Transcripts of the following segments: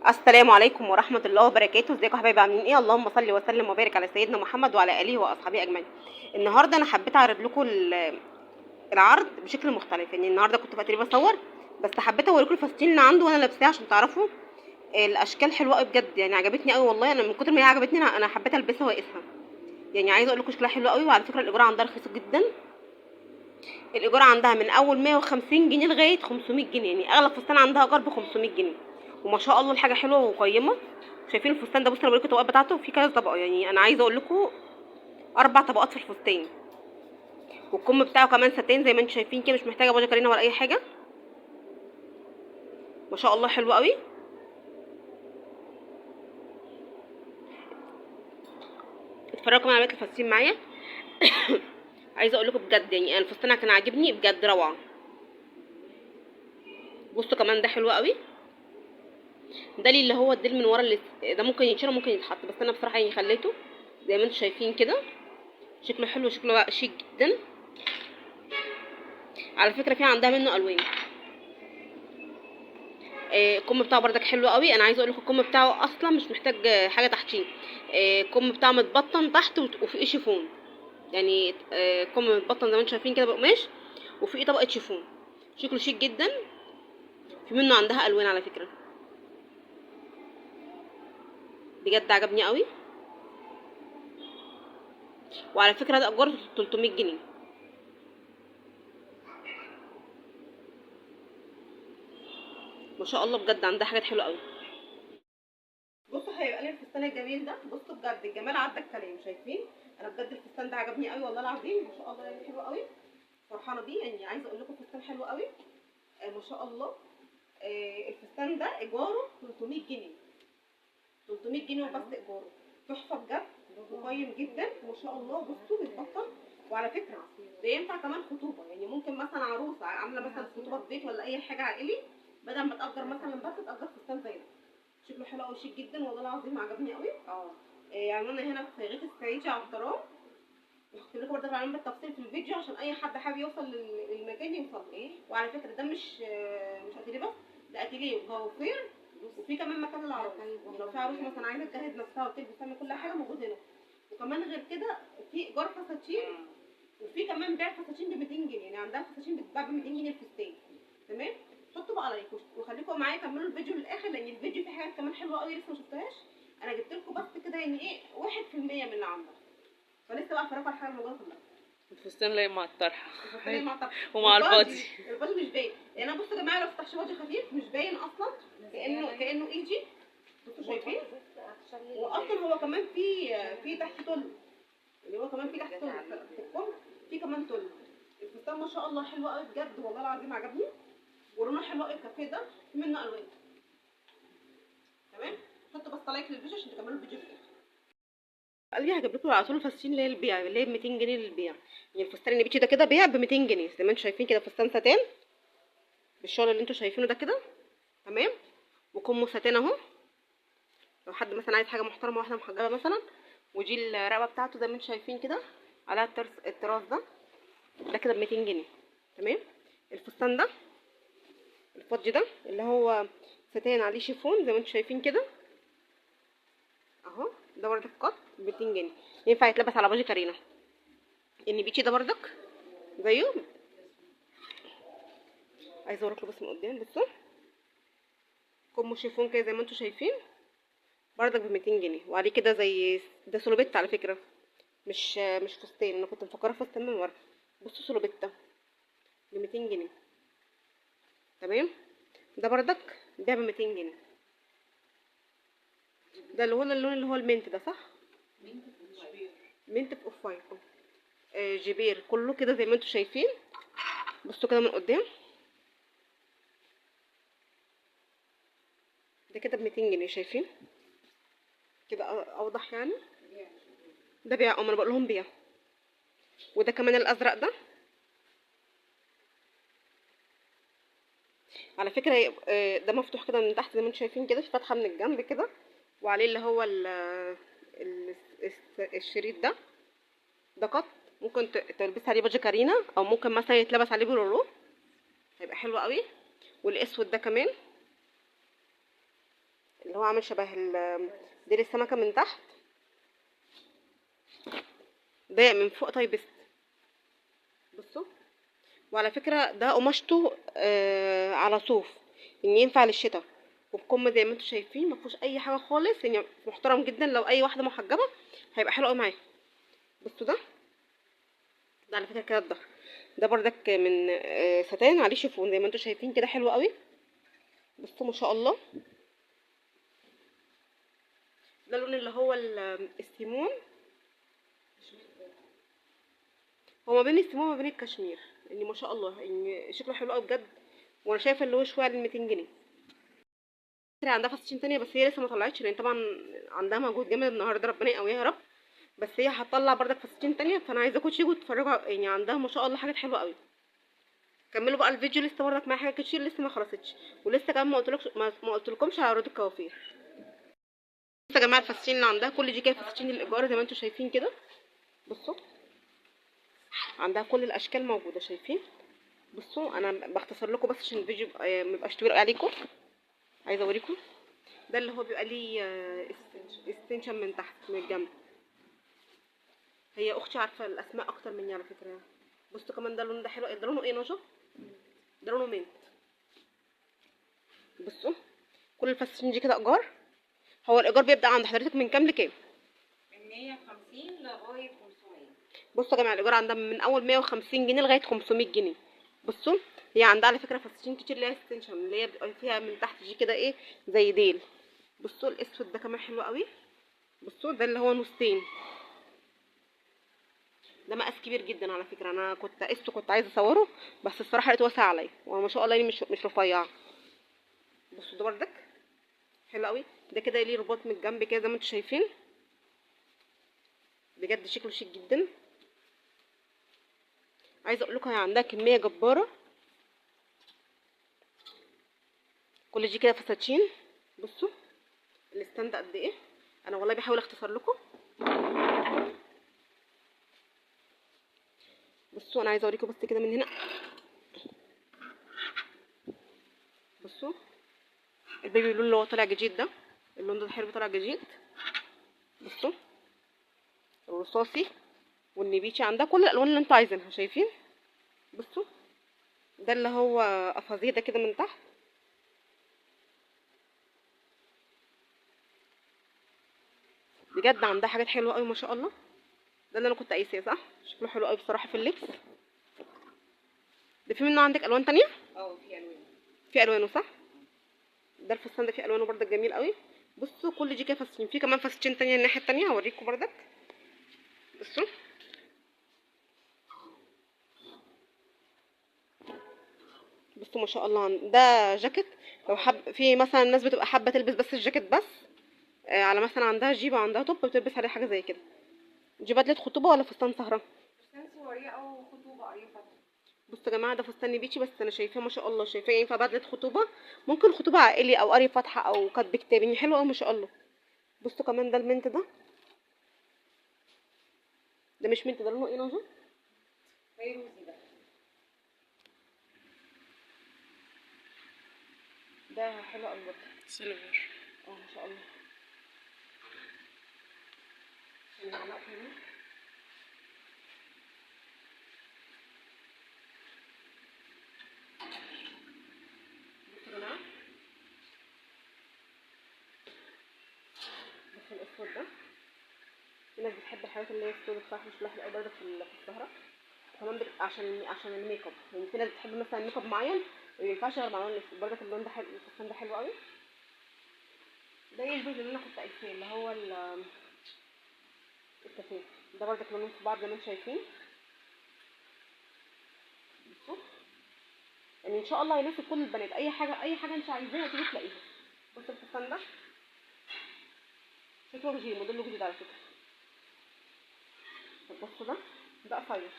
السلام عليكم ورحمة الله وبركاته. ازيكم يا حبايبي، عاملين ايه؟ اللهم صل وسلم وبارك على سيدنا محمد وعلى اله واصحابه اجمعين. النهارده انا حبيت اعرض لكم العرض بشكل مختلف. يعني النهارده كنت بقى بصور، بس حبيت اوريكم الفساتين اللي عنده وانا لابساه عشان تعرفوا الاشكال حلوة قوي بجد. يعني عجبتني قوي والله، انا من كتر ما هي عجبتني انا حبيت البسها واقيسها. يعني عايزه اقول لكم شكلها حلو قوي. وعلى فكرة الايجار عندها رخيص جدا، الايجار عندها من اول 150 جنيه لغاية 500 جنيه. يعني اغلى فستان عندها ايجار ب 500 جنيه، وما شاء الله الحاجة حلوة وقيمه. شايفين الفستان ده؟ بصوا انا بوريكم الطبقات بتاعته، في كذا طبقه. يعني انا عايزه اقول لكم 4 طبقات في الفستان، والكم بتاعه كمان ساتين زي ما انتم شايفين كده، مش محتاجه باجي كارينا ولا اي حاجة. ما شاء الله حلو قوي. اتفرجوا كمان على بقية الفساتين معايا. عايزه اقول لكم بجد يعني انا الفستان كان عاجبني بجد، روعه. بصوا كمان ده حلو قوي، ده لي اللي هو الديل من ورا اللي ده ممكن يتشال وممكن يتحط، بس انا بصراحة يعني خليته زي ما انتم شايفين كده، شكله حلو، شكله شيك جدا. على فكرة في عندها منه الوان. الكم بتاعه بردك حلو قوي. انا عايزه اقول لكم الكم بتاعه اصلا مش محتاج حاجة تحتيه. الكم بتاعه متبطن تحت وفيه شيفون. يعني الكم متبطن زي ما انتم شايفين كده بقماش، وفيه طبقه شيفون، شكله شيك جدا. في منه عندها الوان على فكرة، بجد عجبني قوي. وعلى فكرة ده اجارة 300 جنيه. ما شاء الله بجد عندها حاجات حلوة قوي. بصوا هيبقى لي الفستان الجميل ده، بصوا بجد الجمال عدى الكلام. شايفين؟ انا بجد الفستان ده عجبني قوي والله العظيم، ما شاء الله يعني حلو قوي، فرحانة بيه. يعني عايزه اقول لكم فستان حلو قوي، ما شاء الله. الفستان ده ايجارة 300 جنيه، 300 جنيه وبس ايجارة. تحفة بجد وقيم جدا ما شاء الله. بصوا بيتبطن. وعلى فكرة ده ينفع كمان خطوبه، يعني ممكن مثلا عروسه عامله مثلا خطوبه في بيت ولا اي حاجة عائلي، بدل ما تأجر مثلا بس تأجر فستان زي ده. شكله حلو قوي، شيك جدا والله العظيم، عجبني قوي. يعني انا هنا في غيط السعيدي على الترام، وهكتب لكم برده العنوان بالتفصيل في الفيديو عشان اي حد حابب يوصل للمكان يوصل. وعلى فكرة ده مش اتيليه بس، ده اتيليه وجوافير، وفي كمان مكان للعروس. يعني لو في عروس مثلا عايزه تجهز نفسها وتلبس تعمل كل حاجة موجود هنا. وكمان غير كده في ايجار فساتين، وفي كمان بيع فساتين ب 200 جنيه. يعني عندها فساتين بتتباع ب 200 جنيه الفستان. تمام؟ حطوا بقى like وخليكم معايا كملوا الفيديو للاخر، لان الفيديو فيه حاجات كمان حلوة قوي لسه ما شفتهاش. انا جبت لكم بس كده يعني ايه 1% من اللي عندها، فلسه بقى افرجكم على الحاجة الموجودة كلها. الفستان لايق مع الطرحة، الفستان لايق مع الطرحة ومع ال body. ال body مش باين. يعني انا بصوا يا جماعة لو فتحش body خفيف مش باين اصلا، كانه ايجي. بصوا شايفين؟ واصلا هو كمان في تحت تل، يعني هو كمان في تحت تل في الكم، في كمان تل. الفستان ما شاء الله حلو قوي بجد والله العظيم، عجبني. ولونه حلو قوي. الكافيه ده في منه الوان. تمام؟ حطوا بس like للفيديو عشان تكملوا الفيديو في الاخر. قال لي هجيب لكم على طول الفساتين اللي هي البيع، اللي هي ب 200 جنيه للبيع. يعني الفستان اللي بيتي ده كده بيع ب 200 جنيه زي ما انتم شايفين كده، فستان ساتان بالشغل اللي انتم شايفينه ده كده. تمام؟ وكمه ساتان اهو، لو حد مثلا عايز حاجة محترمه، واحدة محجبة مثلا. ودي الرقبة بتاعته زي ما انتم شايفين كده على التراس ده، ده كده ب 200 جنيه. تمام؟ الفستان ده الفضي ده اللي هو ستان عليه شيفون زي ما انتم شايفين كده اهو، ده بردك قط ب 200 جنيه، ينفع يتلبس على باجي كارينا. النبيتي ده بردك زيه، عايزه اوريكم بس من قدام. بصوا كمه شيفون كده زي ما انتم شايفين، بردك ب 200 جنيه، وعليه كده زي ده سلوبيت على فكرة، مش فستان، انا كنت مفكرة فستان من ورا. بصوا سلوبيتا ب 200 جنيه. تمام؟ ده بردك ده ب 200 جنيه. ده اللي هو اللون اللي هو ال mint ده، صح؟ mint في off white، جبير كله كده زي ما انتم شايفين. بصوا كده من قدام، ده كده ب 200 جنيه. شايفين كده اوضح يعني؟ ده بيع، انا بقول لهم بيع. وده كمان الازرق ده على فكرة، ده مفتوح كده من تحت زي ما انتم شايفين كده، في فتحه من الجنب كده، وعليه اللي هو الشريط ده. ده قط ممكن تلبس عليه باجي كارينا، او ممكن مثلا يتلبس عليه بورورو، هيبقى حلو قوي. والاسود ده كمان اللي اللي هو عامل شبه ديل السمكة من تحت، ضيق من فوق تايبست. بصوا، وعلى فكرة ده قماشته على صوف، يعني ينفع للشتاء، وبكم زي ما انتم شايفين ما فيهوش اي حاجة خالص، يعني محترم جدا. لو اي واحدة محجبة هيبقى حلو قوي معاها. بصوا ده على فكرة كده الظهر ده بردك من ستان عليه شيفون زي ما انتم شايفين كده، حلو قوي. بصوا ما شاء الله، ده اللون اللي هو السيمون، هو ما بين السيمون وما بين الكشمير، يعني ما شاء الله يعني شكله حلو قوي بجد. وانا شايفه اللي هو شوية على 200 جنيه. عندها فساتين تانية بس هي لسه ما طلعتش، لان طبعا عندها مجهود جامد النهارده، ربنا يقويها يا رب. بس هي هتطلع بردك فساتين تانية، فانا عايزاكم تيجوا تتفرجوا، يعني عندها ما شاء الله حاجات حلوة قوي. كملوا بقى الفيديو، لسه بردك معايا حاجات كتير لسه ما خلصتش، ولسه كمان ما قلتلكمش على عروض الكوافير. بصوا يا جماعة الفساتين اللي عندها كل دي كده فساتين الايجار زي ما انتم شايفين كده. بصوا عندها كل الاشكال موجودة، شايفين؟ بصوا انا بختصر لكم بس عشان الفيديو ما يبقاش طويل عليكم، عايزه اوريكم. ده اللي هو بيبقى ليه extension من تحت من الجنب. هي اختي عارفه الاسماء اكتر مني على فكرة. بصوا كمان ده اللون ده حلو، ده لونه ايه نجا؟ ده لونه mint. بصوا كل الفساتين دي كده ايجار. هو الايجار بيبدا عند حضرتك من كام لكام؟ من 150 لغاية 500. بصوا يا جماعة الايجار عندها من اول 150 جنيه لغاية 500 جنيه. بصوا هي عندها على فكرة فساتين كتير اللي هي extension، اللي هي بيبقى فيها من تحت دي كده ايه زي ديل. بصوا الاسود ده كمان حلو قوي. بصوا ده اللي هو نصين، ده مقاس كبير جدا على فكرة. انا كنت قسته كنت عايزه اصوره بس الصراحة لقيته واسع عليا، وما شاء الله يعني مش رفيعة. بصوا ده بردك حلو قوي، ده كده ليه رباط من الجنب كده زي ما انتم شايفين، بجد شكله شيك جدا. عايزه اقول لكم هي عندها كمية جبارة. كل دي كده فساتين. بصوا ال stand قد ايه، انا والله بحاول اختصر لكم. بصوا انا عايزه اوريكم بس كده من هنا. بصوا ال baby blue اللي هو طالع جديد ده، اللون ده حلو طالع جديد. بصوا الرصاصي والنبيتي، عندها كل الالوان اللي انتوا عايزينها، شايفين؟ بصوا ده اللي هو افازيه ده كده من تحت. بجد عندها حاجات حلوة قوي ما شاء الله. ده اللي انا كنت قايساه صح، شكله حلو قوي بصراحة في اللبس. ده في منه عندك الوان تانية؟ اه في الوان، في الوانه صح. ده الفستان ده فيه الوانه برده جميل قوي. بصوا كل دي كده فساتين، في كمان فساتين تانية الناحية التانية هوريكم بردك. بصوا بصوا ما شاء الله، ده جاكيت. لو حب في مثلا الناس بتبقى حابة تلبس بس الجاكيت بس، على مثلا عندها جيبه عندها توب بتلبس عليه حاجة زي كده. دي بدله خطوبه ولا فستان سهره؟ فستان سواريه او خطوبه اي فترة. بصوا يا جماعة ده فستان بيتشي، بس انا شايفاه ما شاء الله، شايفاه ينفع بدله خطوبه، ممكن خطوبه عائلي او قري فاتحة او كاتب كتاب، يعني حلو قوي ما شاء الله. بصوا كمان ده ال mint ده، ده مش mint، ده لونه ايه نجم؟ فيروزي ده. ده حلو قوي برضه، silver. ما شاء الله. بصوا يا جماعة، بصوا الاسود ده، في ناس بتحب الحاجات اللي هي السود بصراحة، مش لاحقة برضه في السهرة كمان، عشان الميك اب، يعني في ناس بتحب مثلا ميك اب معين ما ينفعش غير مع اللون الاسود. برضه اللون ده حلو، الفستان ده حلو قوي. ده يشبه اللي انا كنت قايساه اللي هو الكافيه ده، برضه لونين في بعض زي ما انتم شايفين. بصوا يعني ان شاء الله هيناسب كل البنات، اي حاجة اي حاجة انت عايزاها تيجي تلاقيها. بصوا الفستان ده شكله جديد، موديله جديد على فكرة. طب بصوا ده، ده قصير،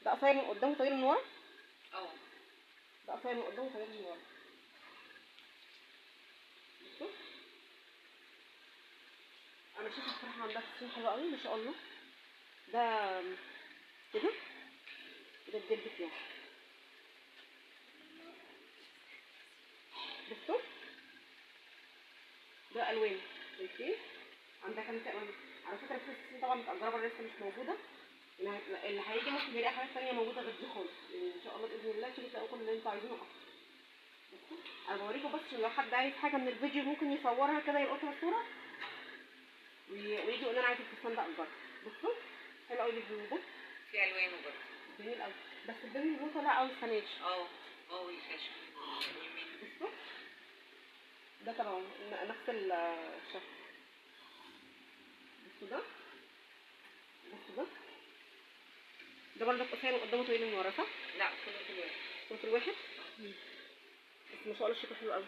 ده قصير من قدام وطويل من ورا. ده قصير من قدام وطويل من ورا. بصوا انا شايفه الصراحة عندها فستان حلو قوي ما شاء الله. ده كده ده الجلد بتاعه. بصوا ده الوان، شايفين؟ عندها 5 الوان. على فكرة في فساتين طبعا متأجره بره لسه مش موجودة، اللي هيجي ممكن يلاقي حاجات ثانية موجودة غير دي خالص. يعني ان شاء الله باذن الله تيجي تلاقوا كل اللي انتوا عايزينه اصلا. بصوا انا بوريكم بس عشان لو حد عايز حاجة من الفيديو ممكن يصورها كده، يلقطها صوره ويجي يقول انا عايز الفستان ده اجره. بصوا حلو قوي الفيديو ده، في الوانه برضه جميل قوي، بس ال baby blue طالع قوي السنة دي. اه ال fashion. بصوا ده طبعا نفس الشكل. بصوا ده، بصوا ده، ده برضه قصير من قدامه طويل من ورا صح؟ لا كله في الواحد، كله في الواحد. بس ما شاء الله شكله حلو قوي.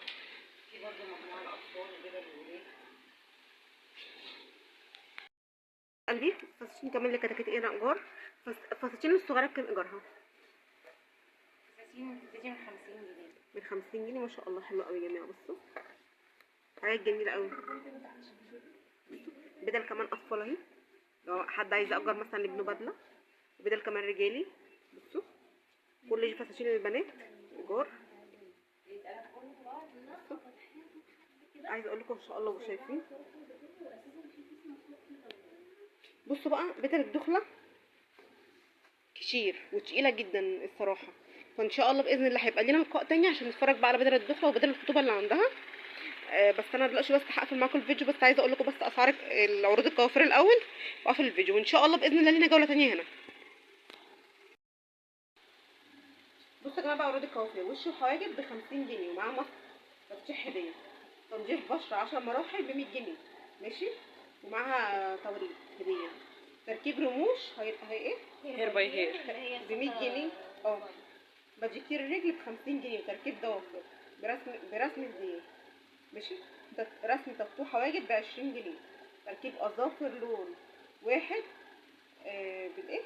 في برضه مجموعة الاطفال وبدل الولاد. قلبي فساتين كمان لكتاكيت ايه ايجار. فساتين الصغيرة بكام ايجارها؟ فساتين بتبتدي من 50 جنيه. من 50 جنيه ما شاء الله، حلو قوي يا جماعة. بصوا حاجات جميلة قوي. بدل كمان اطفال اهي، لو حد عايز يأجر مثلا لابنه بدله، بدل كمان رجالي. بصوا كل فساتين للبنات ايجار. عايزه اقول لكم ان شاء الله وشايفين. بصوا بقى بدل الدخلة كتير وتقيله جدا الصراحة، فان شاء الله باذن الله هيبقى لنا لقاء تاني عشان نتفرج بقى على بدل الدخلة وبدل الخطوبة اللي عندها. بس انا دلوقتي بس هقفل معاكم الفيديو، بس عايزه اقول لكم بس اسعار العروض الكوافير الاول واقفل الفيديو، وان شاء الله باذن الله لنا جولة تانية هنا. بصوا يا جماعة بقى عروض الكوافير، وش وحواجب ب 50 جنيه ومعاه ماسك تفتيح هديه، تنظيف بشره 10 مراحل ب 100 جنيه ماشي، ومعاها توريد هديه، تركيب رموش هي ايه hair by hair ب 100 جنيه. باديكير الرجل ب 50 جنيه، وتركيب ضوافر برسم هديه ماشي، رسم تاتو حواجب ب 20 جنيه، تركيب اظافر لون واحد بالايه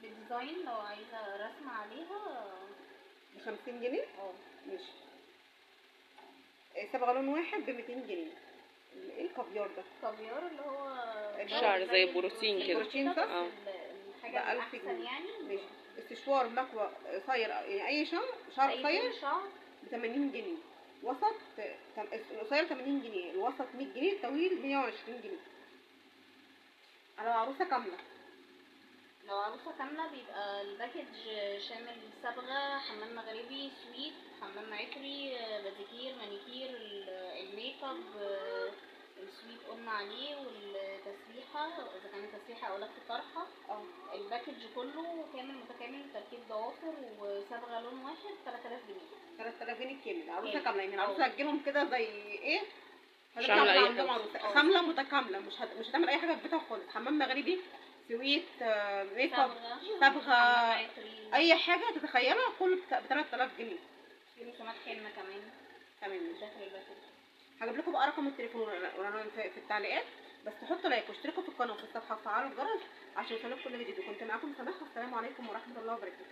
بال design لو عايزه رسمه عليها ب 50 جنيه. ماشي. صبغة لون واحد ب 200 جنيه. ايه الكافيار ده؟ الكافيار اللي هو الشعر زي بروتين كده، بروتين صح؟ الحاجة الاحسن يعني. ماشي. استشوار مكوى قصير، يعني اي شعر قصير ب 80 جنيه، وسط القصير 80 جنيه، الوسط 100 جنيه، الطويل 120 جنيه. على عروسه كاملة، لو عروسه كاملة بيبقى ال package شامل صبغة، حمام مغربي، sweet، حمام عطري، باديكير، مانيكير، ال make up، ال sweet قلنا عليه، والتسريحه اذا كانت تسريحه او لف طرحه. ال package كله كامل متكامل، تركيب ضوافر وصبغه لون واحد 3000 جنيه. 3000 جنيه كامل، عروسه كاملة يعني. العروسة هتجيلهم كده زي ايه، مش عامله اي حاجة، عروسه كاملة متكاملة، مش هتعمل اي حاجة في بيتها خالص. حمام مغربي، sweet، make up، صبغة، اي حاجة تتخيلها كله ب 3000 جنيه. في رسومات حنة كمان. تمام داخل ال package. هجيب لكم بقى رقم التليفون في التعليقات، بس تحطوا like واشتركوا في القناة وفي الصفحة وفعلوا الجرس عشان يوصلكم كل جديد. وكنت معاكم سماح، والسلام عليكم ورحمة الله وبركاته.